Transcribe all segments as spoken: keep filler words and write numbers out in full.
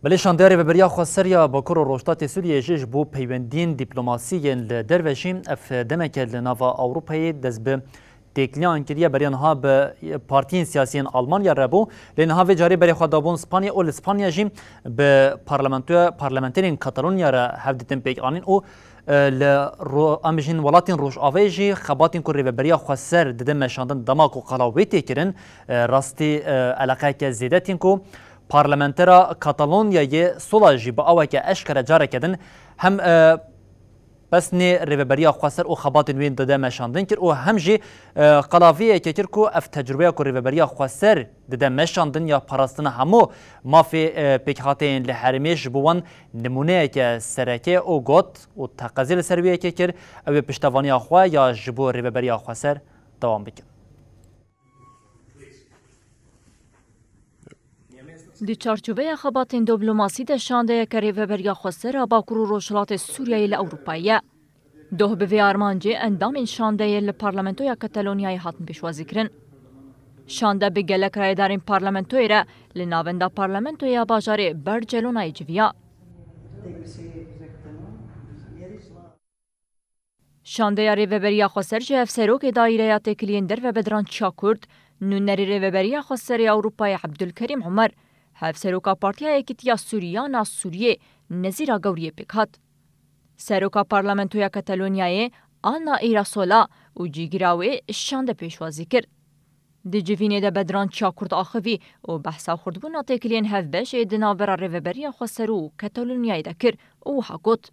Belê şandeya Rêveberiya Xweser ya Bakur û Rojhilatê Sûriyeyê jî ji bo peywendiyên dîplomasî yên li derve jî ev demeke li nava Ewropayê dest bi têkiliyan kiriye. Beriya niha bi partiyên siyasî yên Almanya re bû, lê niha vê carê berê xwe dabûn Spanya û li Spanya jî bi parlamentoya, parlamenterên Katalonîa re hev ditin pêkanîn û, e, li ro-, em bijîn welatên Rojavayê jî xebatên ku Rêveberiya Xweser dide meşandin dema ku qala wê tê kirin, e, rastî, e, eleqeyeke zêde tîn ku parlamentera Katalonyayê Sola jî bi aweke eşkere careke din hem, e, pesnê Rêveberiya Xweser û xebatên wê dide meşandin kir û hem jî, e, qala vê yekê kir ku ev tecrûbeya ku Rêveberiya Xweser dide meşandin ya parastina hemû mafê, e, pêkhateyên li herêmê ji bo wan nimûneyeke sereke û got û teqezê li ser wê yekê kir, ew ê piştevaniya xwe ya ji bo Rêveberiya Xweser dewam bikin. Di çarçoveya xebatên diplomasî de şandeyeke Rêveberiya Xweser a Bakur û Rojhilatê Sûriyeyê li Ewropayê ye. Doh bi vê armancê endamên şandeyê li Parlamentoya Katalonyayê hatin pêşwazîkirin. Şande bi gelek rayedarên parlamentoyê re li navenda parlamentoya bajarê Barcelonayê civiya. Şandeya Rêveberiya Xweser ji Hevserokê Daîreya Têkiliyên Derve Bedran Çiyakurd, nûnerê Rêveberiya Xweserê Ewropayê Ebdulkerîm Umer, Hevseroka Partiya Yekîtiya Sûriyana Sûriyê Nezîra Gewriyê pêk hat. Seroka Parlamentoya Katalonyayê Ana Irasola û cîgira wê şande pêşwazî kir. Di civînê de Bedran Çiyakurd axivî û behsa xurtbûna têkiliyên hevbeş ê di navbera Rêveberiya Xweser û Katalonyayê de kir û wiha got.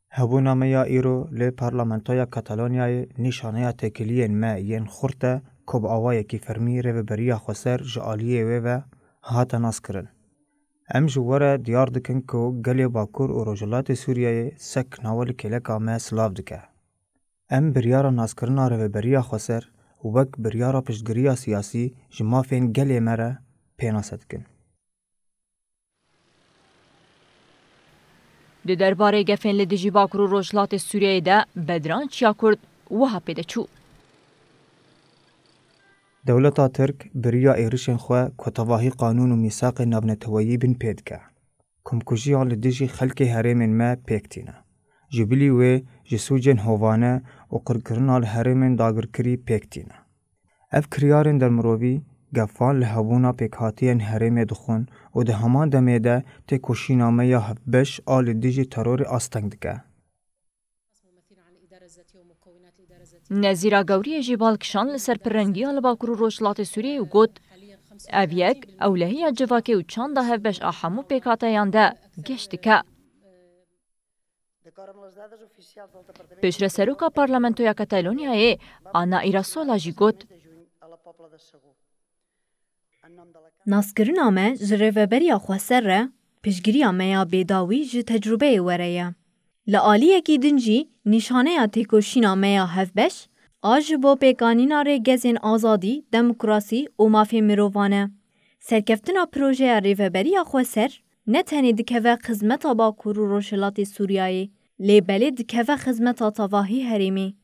Hebûna me ya îro li Parlamentoya Katalonyayê nîşaneya têkiliyên me yên xurt e ku bi awayekî fermî Rêveberiya Xweser ji aliyê wê ve hate naskirin. Em ji we re diyar dikin ku gelê Bakur û Rojhilatê Sûriyeyê sek nawe li kêleka me silav dike. Em biryara naskirina Rêveberiya Xweser wek biryara piştgiriya siyasî ji mafên gelê me re pênase dikin. Di derbarê gefên li dijî Bakur û Rojhilatê Sûriyeyê de Bedran Çiyakurd wiha pê de çû. Dewleta Tirk bi riya êrişên xwe ku tevahî qanûn û mîsaqên navneteweyî bin pê dike. Komkujiyan li dijî xelkê herêmên me pêk tîne. Ji bilî wê ji sûcên hovane û qirkirina li herêmên dagirkirî pêk tîne. Ev kiryarên dermirovî gefan li hebûna pêkhatiyên herêmê dixwin û di heman demê de têkoşîna me ya hevbeş a li dijî terorê asteng dike. Nezîra Gewriyê jî bal kişand li ser pirrengiya li Bakur û Rojhilatê Sûriyeyê û got, ev yek ewlehiya civakê û çanda hevbeş a hemû pêkhateyan de geş dike. Piştre seroka Parlamentoya Katalonyayê Ana Irasola jî got, Naskirina me ji Rêveberiya Xweser re piştgiriya me ya bêdawî ji tecrûbeyê we re ye. Li aliyekî din jî nîşaneya têkoşîna me ya hevbeş a ji bo pêkanîna rêgezên azadî, demokrasî û mafên mirovan e. Serkeftina projeya Rêveberiya Xweser ne tenê dikeve xizmeta Bakur û Rojhilatê Sûriyeyê, lê belê dikeve xizmeta tevahî herêmê.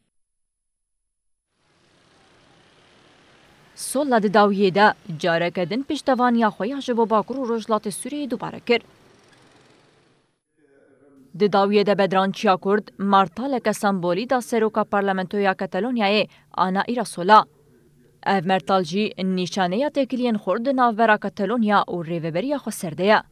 Sola di dawiyê de careke din piştevaniya xwe ya ji bo Bakur û Rojhilatê Sûriyeyê dubare kir. Di dawiyê de Bedran Çiyakurd mertaleke sembolî da seroka Parlamentoya Katalonyayê Ana Irasola. Ev mertal jî nîşaneya têkiliyên xurt di navbera Katalonya û Rêveberiya Xweser de ye.